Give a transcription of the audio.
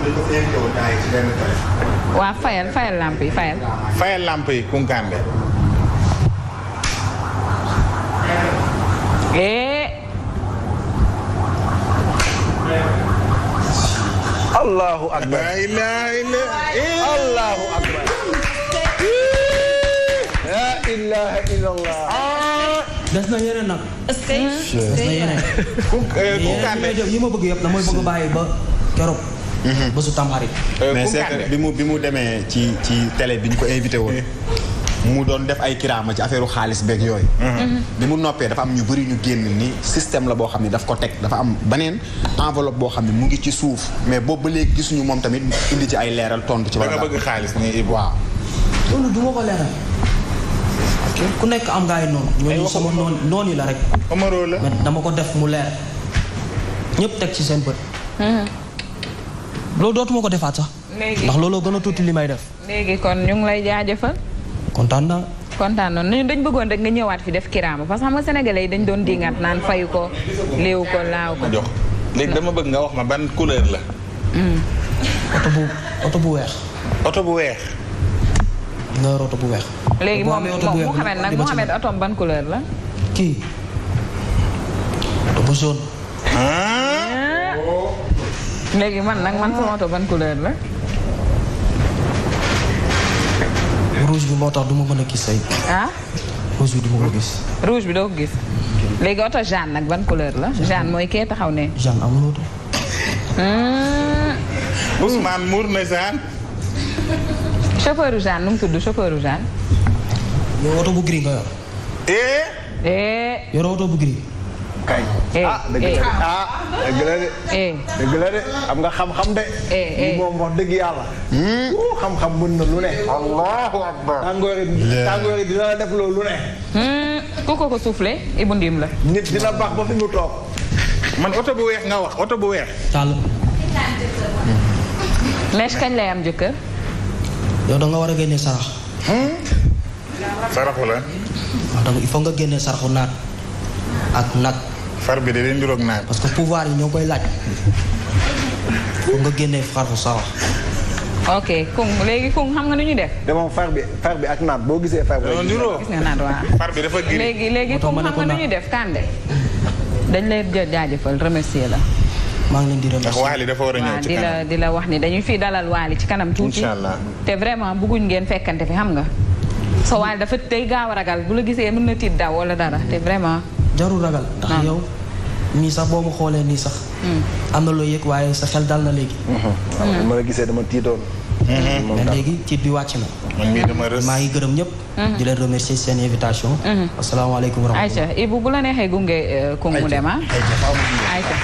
dañ ko invité woon temps yi ci benn télé. waa fayal lamp yi fayal. fayal lamp yi Kunkande. Allahu akbar. Allahu akbar. La ilaha illallah. des na yeneen nag. est-ce que. des na yeneen. Kunkande yi ma bëgg yëpp damay bëgg bàyyi ba keroog. bésu Tamxarit. mais c'est que bi mu demee ci télé bi ñu ko invité woon. mu doon def ay kiraama ci affaire xaalis beeg yooyu. bi mu noppee dafa am ñu bëri ñu génn ni système la boo xam ne daf ko teg dafa am beneen enveloppe boo xam ne mu ngi ci suuf mais boobu ba léegi gisuñu moom tamit indi ci ay leeral tontu ci. da nga bëgg xaalis nii Ibou. waaw. loolu du ma ko leeral. ku nekk am nga ay noonu. ñooñu sama noonu yi la rek. Omaro la. mais dama ko def mu leer. ñëpp teg ci seen bët. loolu dootuma ko defaat sax. léegi ndax looloo gën a tuuti li may def. léegi kon ñu ngi lay jaajëfal. kontaan naa. kontaan noonu ñun dañ bëggoon rek nga ñëwaat fi def kiraama parce que xam nga sénégalais yi dañ doon dingat naan fayu ko léew ko laaw ko. jox léegi dama bëgg nga wax ma ban couleur la. oto bu weex. oto bu weex. nga yor oto bu weex. léegi moom Mouhamed otom ban couleur la. kii oto bu jaune. léegi man sama oto ban couleur la. rouge bi moo tax du ma mën a gis say. rouge bi du ma ko gis. rouge bi doo ko gis. léegi oto Jeanne nag ban couleur la Jeanne mooy kee taxaw ne. Jeanne amul oto. Ousmane muur na Jeanne. chauffeur Jeanne nu mu tudd chauffeur Jeanne. yow oto bu gris nga yor. yoroo oto bu gris. kay. dëgg la de. dëgg la de am nga xam-xam de. li moom wax dëgg yàlla. xam-xam mën na lu ne. Allahu akbar. tàngoor yi dina la def loolu lu ne. ku ko soufflé Ibou Ndim la. nit dina baax ba fi mu toog. man oto bu weex nga wax oto bu weex. tàll. Mèche kañ lay am jëkkër. yow da nga war a génne sarax. saraxu la. waaw donc il faut nga génne saraxu naat ak nag. far bi de leen niroog naat. parce que pouvoir yi ñoo koy laaj. foog nga génne saraxu sarax. ok Kung léegi Kung xam nga nu ñu def. de moom far bi ak naat boo gisee far bi. gis nga naat waaw. far bi dafa giri. léegi Kung xam nga nu ñu def Kande. dañ lay jaajëfal remercier la. maa ngi leen di remercier. ndax Waly dafa war a ñëw ci kanam di la wax ni dañuy fii dalal Waly ci kanam tuuti. incha allah te vraiment bëgguñ ngeen fekkante fi xam nga. so Waly dafa tey gaaw a ragal bu la gisee mën na tiit daw wala dara te vraiment. jarul ragal. ndax yow nii sax boo ma xoolee nii sax. am na loo yëg waaye sa xel dal na léegi. ma la gisee dama tiitoon. mais léegi tiit bi wàcc na. man mii dama rës. maa ngi gërëm ñëpp. di leen remercier seen invitation. asalaamaaleykum wa rahmatulah. Aïcha Ibou bu la neexee gunge Kung mu dem ah. Aïcha.